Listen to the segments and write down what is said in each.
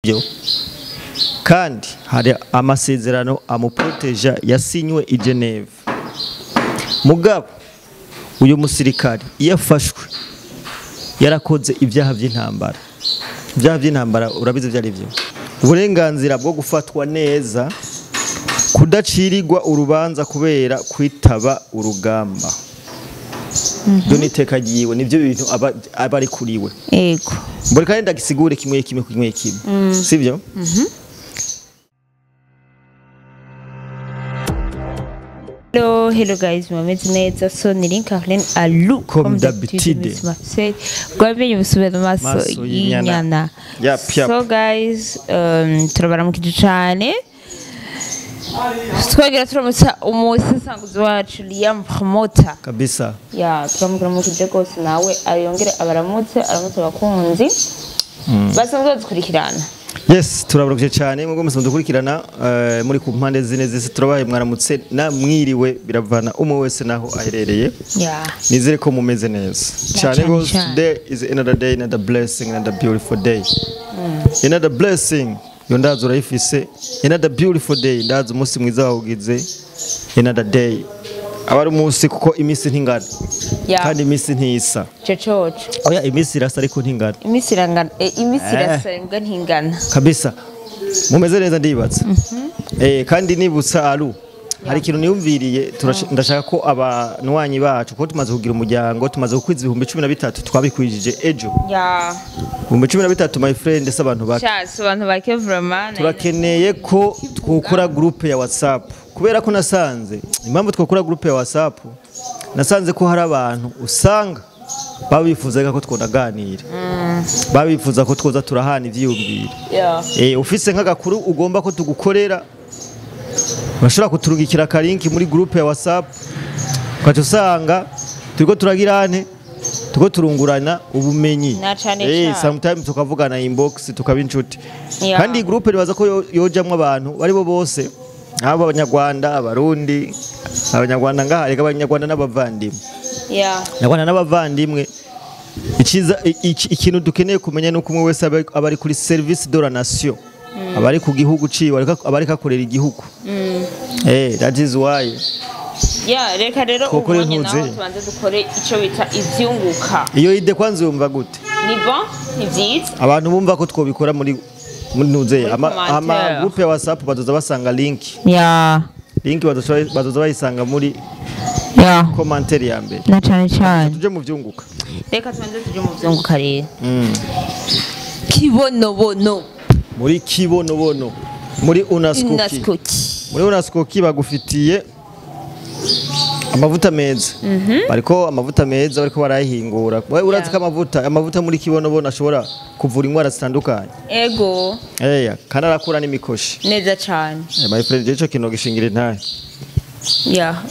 Yo. Kandi hari amasezerano amuproteja yasinywe i Geneve. Mugabo uyu musirikare iyo afashwe yarakoze ibyaha by'intambara. Ibyaha by'intambara urabizi byari byo. Uburenganzira bwo gufatwa neza, kudacirirwa urubanza kubera kwitaba urugamba. Byo niteka giwe nivyo bintu aba ari kuriwe. Yego. Mbore kandi ndagisigure kimwe kimwe kimwe kimwe. Sivyo? Hello, hello guys, mumeze neza. So ni Link Arlene Alu comme d'habitude. Gwamenye busubira maso y'inyana. Yap, yap. So guys, turabaramukije cyane. Twagera turamutsa umusesanguzi wacu Liam Promoter. Kabisa. Ya, turamuramukije gose nawe ayongere abaramutse, aramutse abakunzi. Basanzwe badukurikirana. Yes, turabaramukije cyane mwebwe musanzwe dukurikirana muri ku mpande zine zese turabaye mwaramutse na mwiriwe biravana umwe wese naho aherereye. Yeah. Nizere ko mumeze neza. Cyane gose. Today is another day, another blessing, another beautiful day. Another blessing. Yo ndazi urayifise. Another beautiful day, ndazi umunsi mwiza wawugize. Another day. Abari umunsi kuko iminsi ntingana. Yeah. Kandi iminsi ntisa. Cococo. Oya iminsi irasa ariko ntingana. Iminsi irangana, iminsi irasa imbwa ntingana. Kabisa. Mumeze neza ndibatse. Kandi nibutsa Alu. Hari ikintu niyumviriye, ndashaka ko abanwanyi bacu ko tumaze kugira umuryango, tumaze gukwiza 13,000 twabikwijije ejo. Yeah. 13,000 my friend, se abantu bake. Sha, se abantu bake vraiment. Turakeneye ko twokora groupe ya WhatsApp. Kubera ko nasanze impamvu twokora groupe ya WhatsApp, nasanze ko hari abantu usanga babifuzaga ko twonaganira. Babifuza ko twoza turahana ivyiyumviro. Yeah. Ufise nk'agakuru ugomba ko tugukorera, bashobora kuturungikira kalinki muri groupe ya WhatsApp, ukaca usanga turiko turagirane, turiko turungurana ubumenyi. Sometimes tukavugana inbox tukaba inshuti. Yeah. Kandi groupe ribaza ko yojamwo abantu bari bo bose, abo abanyarwanda, abarundi, abanyarwanda ngaha, reka abanyarwanda n'abavandimwe. Yeah. Abanyarwanda n'abavandimwe. Ikiza ikintu dukeneye kumenya nuko umwe wese abari kuri service de la nation. Abari ku gihugu ciwe, abari kakorera igihugu. That is why. Yeah, reka rero ubonye naho tubanze dukore ico bita ivyunguka. Iyo ide kwanza yumva gute? Ni bon, ni vyiza. Abantu bumva ko twobikora muri ntuze ama groupe ya WhatsApp bazoza basanga link. Yeah. Link bazoza bayisanga muri commentaire ya mbere. Na cyane cyane. Tuje mu vyunguka. Reka tubanze tuje mu vyunguka rero. Kibonobono. Muri Kibonobono, muri Unaskoki. Muri Unaskoki bagufitiye amavuta meza. Bariko amavuta meza bariko barayihingura. Urazi ko amavuta muri Kibonobono ashobora kuvura indwara zitandukanye. Ego. Kandi arakura n'imikoshi. Neza cyane. My friend, ico kintu gishingira intahe. Yeah.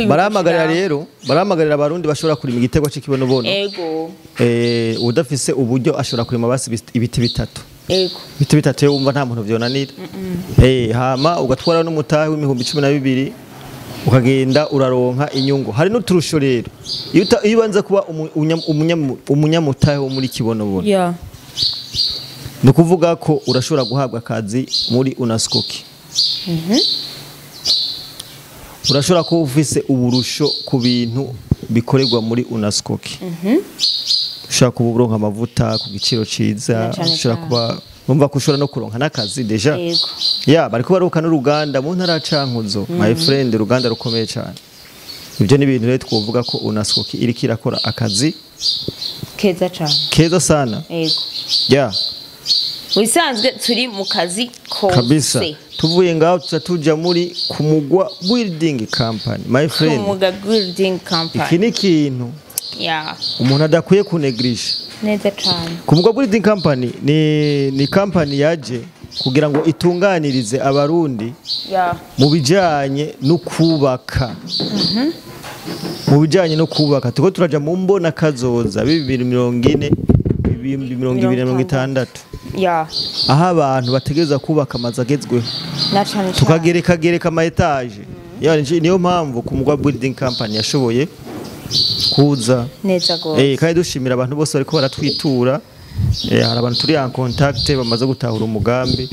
Barahamagarira rero, barahamagarira abarundi bashobora kurima igiterwa c'ikibonobono. Ego. Udafise uburyo ashobora kurima basi ibiti bitatu. Ego. Ibiti bitatu yo wumva nta muntu vyonanira. Hama ugatwara n'umutahe w'imihumbi 12 ukagenda uraronka inyungu. Hari n'uturusho rero. Iyo ubanza kuba umunyamutahe wo muri Kibonobono. Yeah. Ni kuvuga ko urashobora guhabwa akazi muri Unaskoki. Urashobora kuba ufise uburusho ku bintu bikorerwa muri Unaskoki. Ushobora kuba uronka amavuta ku giciro ciza, ushobora kuba umva ko ushobora no kuronka n'akazi deja. Yeah, bariko baruka n'uruganda mu ntara Cankuzo. My friend, uruganda rukomeye cyane. Ibyo ni ibintu rero twovuga ko Unaskoki iriko irakora akazi keza cyane. Keza sana. Yego. Yeah. Wisanzwe turi mu kazi kose. Kabisa. Tuvuye ngaho tuja muri Kumugwa Building Company. My friend. Kumugwa Building Company. Iki ni kintu. Yeah. Umuntu adakwiye kunegrisha. Neza cyane. Kumugwa Building Company ni company yaje kugira ngo itunganirize abarundi. Yeah. Mu bijanye no kubaka. Mu bijanye no kubaka tuko turaja mu mbona kazoza 2040 2060. Yeah. Aho abantu bategereza kubaka amazu agezweho. Na cyane cyane. Tukagereka gereka ama etage. Niyo mpamvu Kumugwa Building Company yashoboye kuza. Neza gose. Kandi dushimira abantu bose bariko baratwitura. Hari abantu turi en contact bamaze gutahura umugambi.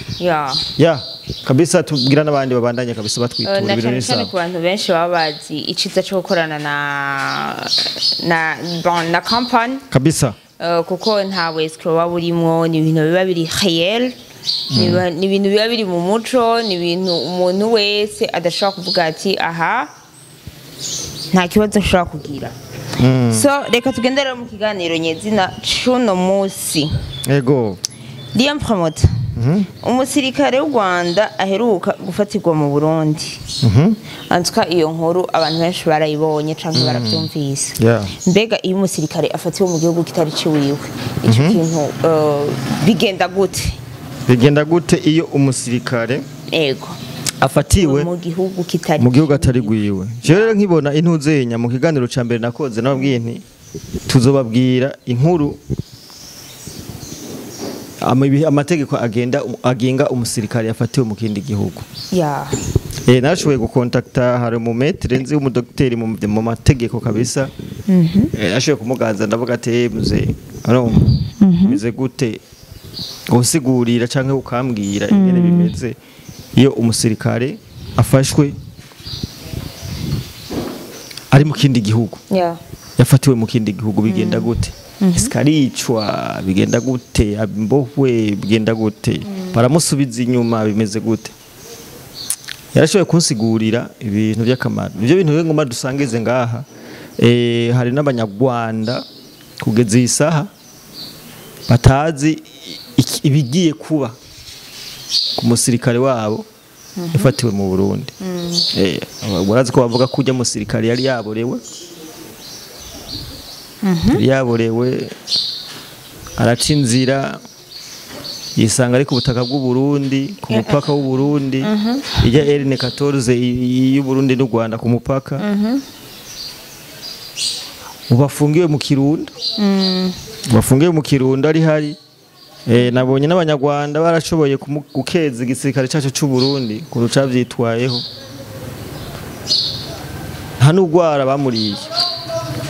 Ya. Kabisa tubwira n'abandi babandanye kabisa batwitura Na ibintu cyane ni cyane sawa. ku bantu benshi baba bazi iciza cyo gukorana na bon, na company Kabisa. Kuko nta escroc waba urimwo, ni ibintu biba biri réel, ni ibintu biba biri mu muco, ni ibintu umuntu wese adashobora kuvuga ati aha nta kibazo ashobora kugira. So reka tugende rero mu kiganiro nyezina c'uno munsi. Ego. Liam Promoter, umusirikare w'u Rwanda aheruka gufatirwa mu Burundi, antuka iyo nkuru abantu benshi barayibonye canke baravyumvise. Mbega iyo umusirikare afatiwe mu gihugu kitari ciwiwe, ico kintu bigenda gute? Bigenda gute iyo umusirikare Ego. afatiwe mu gihugu kitari mu gihugu atari gwiwe? Jewe rero nkibona intuzenya mu kiganiro ca mbere nakoze, nababwiye nti tuzobabwira inkuru amategeko agenda agenga umusirikare yafatiwe mu kindi gihugu. Narashoboye gukontakta, hari mu maître nzi w'umudokiteri mu mategeko kabisa. Nashoboye kumuganza, ndavuga ati: "Eh, muze, urumva bimeze gute, usigurira canke ukambwira ingene bimeze iyo umusirikare afashwe ari mu kindi gihugu, yafatiwe mu kindi gihugu, bigenda gute? Ese aricwa? Bigenda gute? Imbohwe bigenda gute? Baramusubiza inyuma? Bimeze gute?" Yarashoboye kunsigurira ibintu by'akamaro. Ibyo bintu rero ngomba dusangize ngaha. Hari n'abanyarwanda kugeza iyi saha batazi ibigiye kuba ku musirikare wabo yafatiwe mu Burundi. Barazi ko bavuga ko ujya musirikare yari yaborewe, yari yaborewe, araca inzira yisanga ari ku butaka bw'u Burundi, ku mupaka w'u Burundi, ijya RN 14 y'u Burundi n'u Rwanda, ku mupaka. Ubu afungiwe mu Kirundo, bafungiwe mu Kirundo ari hari. Nabonye n'abanyarwanda barashoboye gukeza igisirikare cyacu cy'u Burundi ku cavyitwayeho, nta n'ugwara bamuriye.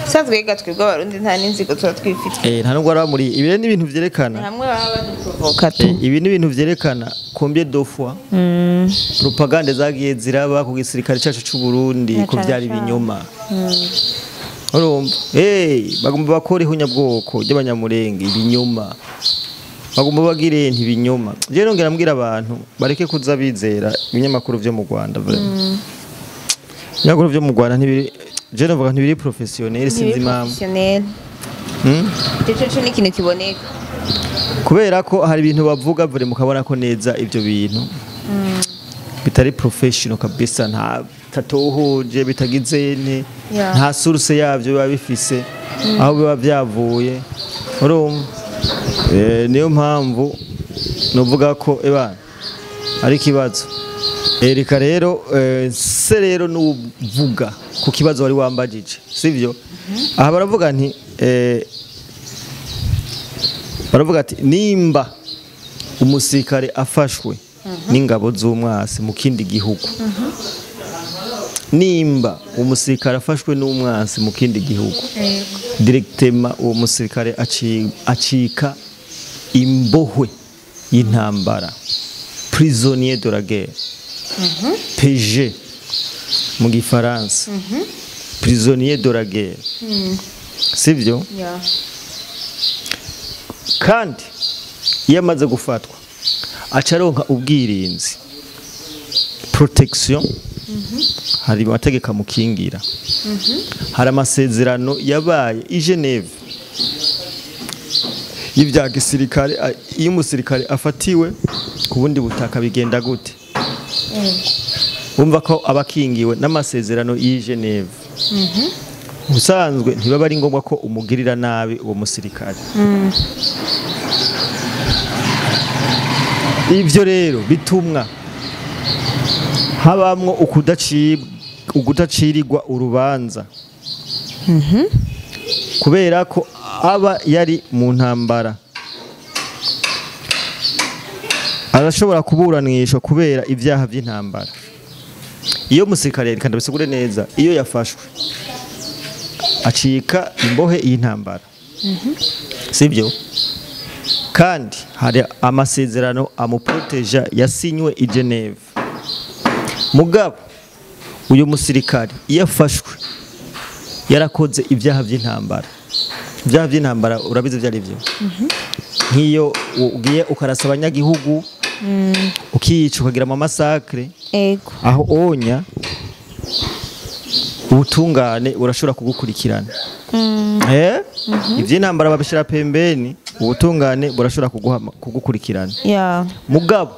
Sanzwe rega twebwe Abarundi nta n'inzigo tuba twifite. Nta n'ugwara bamuriye. Ibi rero ni ibintu vyerekana hamwe baba baduprovoka tu. Ibi ni ibintu vyerekana combien de fois propagande zagiye ziraba ku gisirikare cyacu cy'u Burundi Na ko cane vyari cane. ibinyoma. Urumva, bagomba bakora ihunyabwoko ry'abanyamurenge, ibinyoma, bagomba bagire ibinyoma. Je nongera mbwira abantu bareke kuza bizera ibinyamakuru vyo mu Rwanda. Vraiment, ibinyamakuru vyo mu Rwanda ntibiri, je novuga ntibiri professionnel, sinzi impamvu. Professionnel. Ico co ni ikintu kiboneka. Kubera ko hari ibintu bavuga vure mukabona ko neza ibyo bintu bitari professional kabisa, nta tatohuje bitagize nte nta source yavyo biba bifise aho biba byavuye. Urumva, niyo mpamvu novuga ko ebana ari ikibazo. Reka rero se rero nuvuga ku kibazo wari wambajije, sivyo? Aha baravuga nti baravuga ati nimba umusirikare afashwe n'ingabo z'umwasi mu kindi gihugu, nimba umusirikare afashwe n'umwasi mu kindi gihugu, directement uwo musirikare acika imbohwe y'intambara, prisonnier de la guerre, PG mu gifaransa, prisonnier de la guerre, sivyo? Yeah. Kandi iyo amaze gufatwa aca aronka ubwirinzi, protection. Hari amategeko amukingira, hari amasezerano yabaye i Geneve y'ibya gisirikare. Iyo umusirikare afatiwe ku bundi butaka bigenda gute? Wumva ko aba akingiwe n'amasezerano y'i Geneve. Ubusanzwe ntibaba ari ngombwa ko umugirira nabi uwo musirikare. Ivyo rero bitumwa habamwo ukudacirirwa urubanza, kubera ko aba yari mu ntambara, arashobora kuburanishwa kubera ibyaha by'intambara. Iyo umusirikare, reka ndabisigure neza, iyo yafashwe acika imbohe y'intambara, sibyo? Kandi hari amasezerano amuproteja yasinywe i Geneve. Mugabo uyu musirikare iyo afashwe yarakoze ibyaha by'intambara. Ibyaha by'intambara urabizi ibyo ari byo? Nk'iyo ugiye ukarasa abanyagihugu, ukiyica, ukagira ama massacre, aho onya ubutungane urashobora kugukurikirana. Iby'intambara babishyira pembeni, ubutungane burashobora kugukurikirana. Mugabo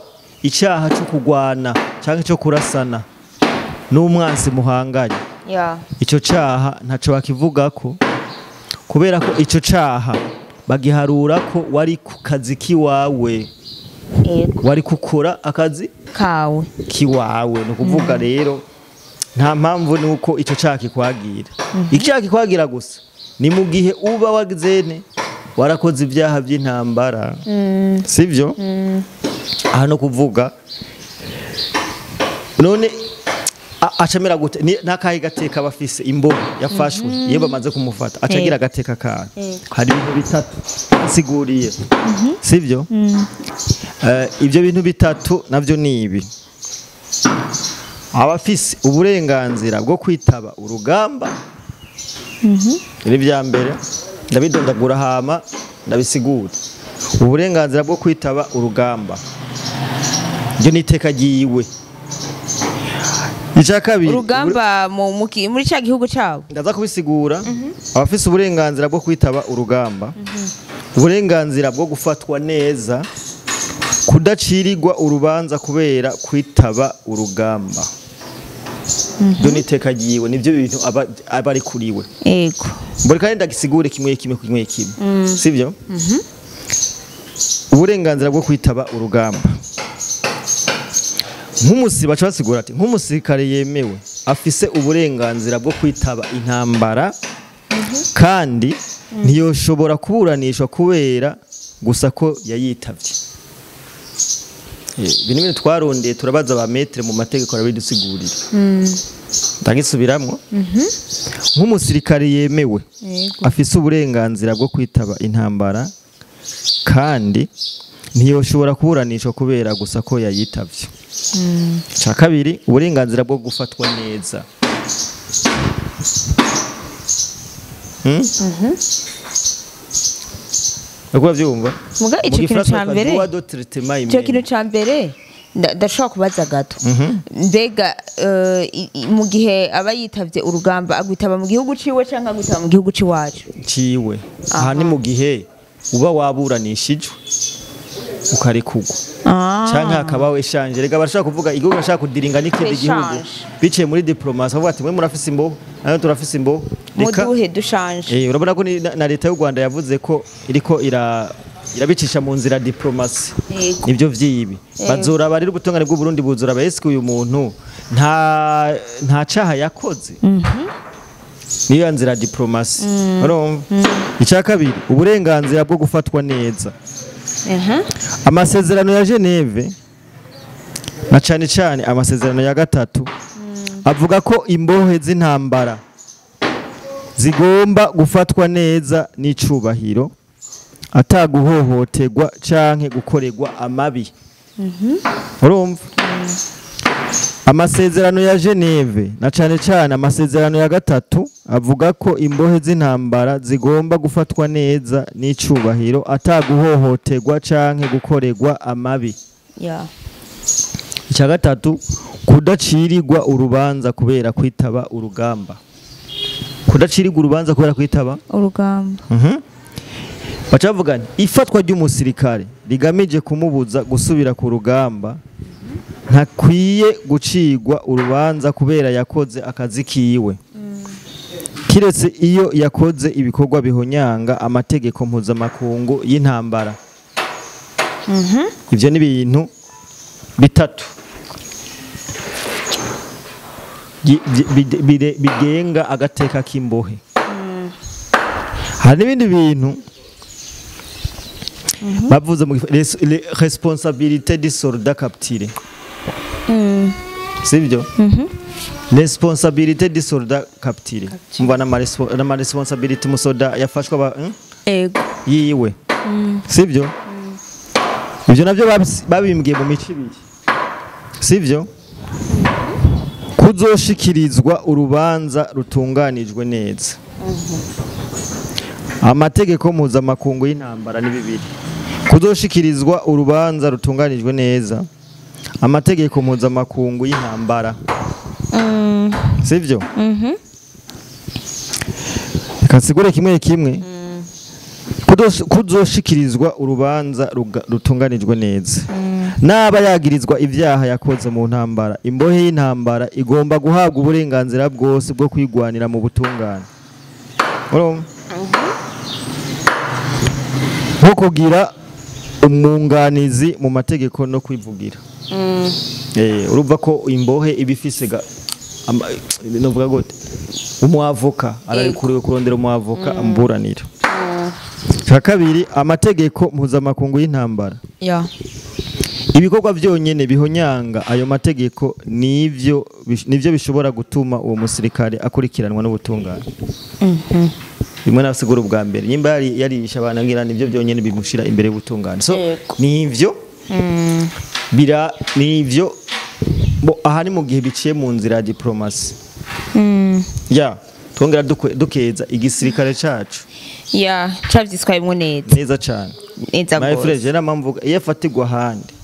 icyaha cyo kugwana cyangwa cyo kurasana n'umwansi muhanganye, icyo cyaha ntaco bakivugako, kubera ko icyo cyaha bagiharura ko wari ku kazi kiwawe. Wari gukora akazi kawe kiwawe. Ni ukuvuga rero nta mpamvu nuko icyo cyaha kikwagira. Icyaha kikwagira gusa ni mu gihe uba wagizene warakoze ibyaha by'intambara. Sivyo? Aha no kuvuga none acamera gute? Nakahe gateka bafise imbohe yafashwe iyo bamaze kumufata acagira agateka kawe? Hari ibintu bitatu nsiguriye. Sivyo? Ibyo bintu bitatu navyo ni ibi: abafise uburenganzira bwo kwitaba urugamba, ibi bya mbere ndabidondagura hama ndabisigura. Uburenganzira bwo kwitaba urugamba, ryo ni iteka ryiwe. Icya kabiri, urugamba muri cya gihugu cyabo. Ndaza kubisigura. Abafise uburenganzira bwo kwitaba urugamba, uburenganzira bwo gufatwa neza, kudacirirwa urubanza kubera kwitaba urugamba, ryo ni iteka ryiwe. Nivyo bintu aba ari kuriwe. Mbere kandi ndagisigure kimwe kimwe kimwe kimwe. Sivyo? Uburenganzira bwo kwitaba urugamba, nk'umusi baca basigura ati nk'umusirikare yemewe afise uburenganzira bwo kwitaba intambara, kandi ntiyoshobora kuburanishwa kubera gusa ko yayitavye. Ibi ni ibintu twarondeye, turabaza ba maître mu mategeko arabidusigurira. Ndagisubiramwo. Nk'umusirikare yemewe afise uburenganzira bwo kwitaba intambara, kandi ntiyoshobora kuburanishwa kubera gusa ko yayitavye. Cya kabiri, uburenganzira bwo gufatwa neza. Uko bavyumva? Muga ico Mu kintu gifaransa ca bakwa mbere, droit de traitement ico kintu humain. ca mbere ndashobora kubaza gato. Mbega mu gihe aba yitavye urugamba, agwitaba mu gihugu ciwe canke agwitaba mu gihugu ciwacu? Ciwe. Aha ni mu gihe uba waburanishijwe ukarekurwa canke hakabaho échange. Rega barashaka kuvuga igihugu bashaka kudiringa n'ikindi gihugu Échange. biciye muri diplomatie, bavuga ati mwe murafise imboho, natwe turafise imboho, reka Muduhe dushanje. Urabona ko na leta y'u Rwanda yavuze ko iriko irabicisha mu nzira diplomatie. Nibyo vyibi bazora rero ubutungane bw'u Burundi buzora eske uyu muntu nta caha yakoze. Niyo ya nzira diplomatie, urumva? Icya kabiri, uburenganzira bwo gufatwa neza. Amasezerano ya Geneve, na cane cane amasezerano ya gatatu, avuga ko imbohe z'intambara zigomba gufatwa neza n'icubahiro, ataguhohoterwa canke gukorerwa amabi. Urumva? Amasezerano ya Geneve, na cane cane amasezerano ya gatatu, avuga ko imbohe z'intambara zigomba gufatwa neza n'icubahiro, ataguhohoterwa canke gukorerwa amabi. Icya gatatu, kudacirirwa urubanza kubera kwitaba urugamba. Kudacirirwa urubanza kubera kwitaba urugamba. Baca bavuga nti ifatwa ry'umusirikare rigamije kumubuza gusubira ku rugamba, ntakwiye gucirwa urubanza kubera yakoze akazi kiwe, kiretse iyo yakoze ibikorwa bihonyanga amategeko mpuzamakungu y'intambara. Ivyo ni ibintu bitatu bigenga agateka k'imbohe. Hari n'ibindi bintu bavuze mu les responsabilités du soldat capturé, sibyo? Responsabilité du soldat capturé, umva n'ama responsabilité umusoda yafashwe aba, Ego. Yiwe, sibyo? Ibyo nabyo babimbwiye mu mico ibiri, sivyo? Kuzoshikirizwa urubanza rutunganijwe neza. Amategeko mpuzamakungu y'intambara ni bibiri. Kuzoshikirizwa urubanza rutunganijwe neza. Amategeko mpuzamakungu y'intambara. Sivyo? Reka nsigure kimwe kimwe. Kuzoshikirizwa urubanza rutunganijwe neza. Naba yagirizwa ivyaha yakoze mu ntambara, imbohe y'intambara igomba guhabwa uburenganzira bwose bwo kwigwanira mu butungane. Urumva? Nko kugira umwunganizi mu mategeko no kwivugira. Urumva ko imbohe ibifise novuga gute? Umwavoka ararikuriwe kurondera umwavoka amburanira. Cya kabiri, amategeko mpuzamakungu y'intambara. Ibikorwa byonyene bihonyanga ayo mategeko nivyo bishobora gutuma uwo musirikare akurikiranwa n'ubutungane. Bimwe nasigura ubwa mbere nyimba yarisha abana ngira nivyo byonyene bimushira imbere y'ubutungane. So nivyo bira nivyo aha ni mu gihe biciye mu nzira ya diplomasi. Twongera dukeza igisirikare cacu. Cavyitwayemwo neza. Neza cane. Neza gose. My friend, je namvuga iyo afatirwa handi.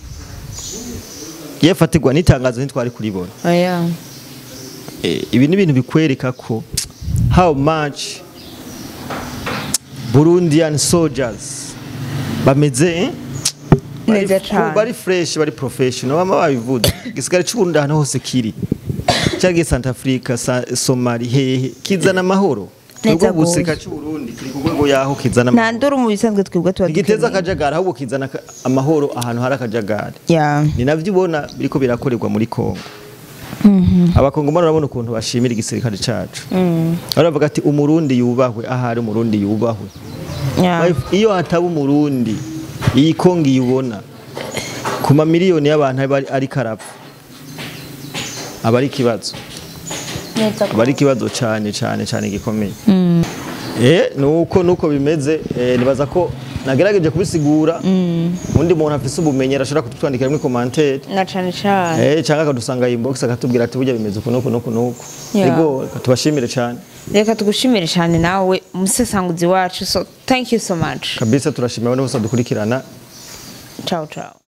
Iyo afatirwa n'itangazo ntitwari kuribona. Ibi ni ibintu bikwereka ko how much Burundian soldiers bameze neza cane. Bari fresh, bari professional, bama babivuze. Igisirikare c'u Burundi ahantu hose kiri. Cyangwa South Africa, Somalia, hehe kizana amahoro. Nubwo ubusirikare cy'u Burundi kiri ku rwego yaho kizana amahoro. Nta nduru mu bisanzwe twebwe tuba giteza akajagari, ahubwo kizana amahoro ahantu hari akajagari. Ni navyo ubona biriko birakorerwa muri Kongo. Abakongomani urabona ukuntu bashimira igisirikare cacu. Baravuga ati umurundi yubahwe, ahari umurundi yubahwe. Iyo hataba umurundi iyi Kongo iyubona ku mamiliyoni y'abantu ari karapfa. Abari kibazo. Abari kibazo cyane cyane cyane gikomeye. Nuko bimeze, nibaza ko nagerageje kubisigura. Undi muntu afise ubumenyi arashobora kutwandikira muri commentaire. Na cyane cyane. Cyangwa akadusanga inbox akatubwira ati burya bimeze uku nuku nuku nuku. Yego, tubashimire cyane. Reka tugushimire cyane nawe umusesanguzi wacu. So thank you so much. Kabisa turashimira abantu bose dukurikirana. Ciao ciao.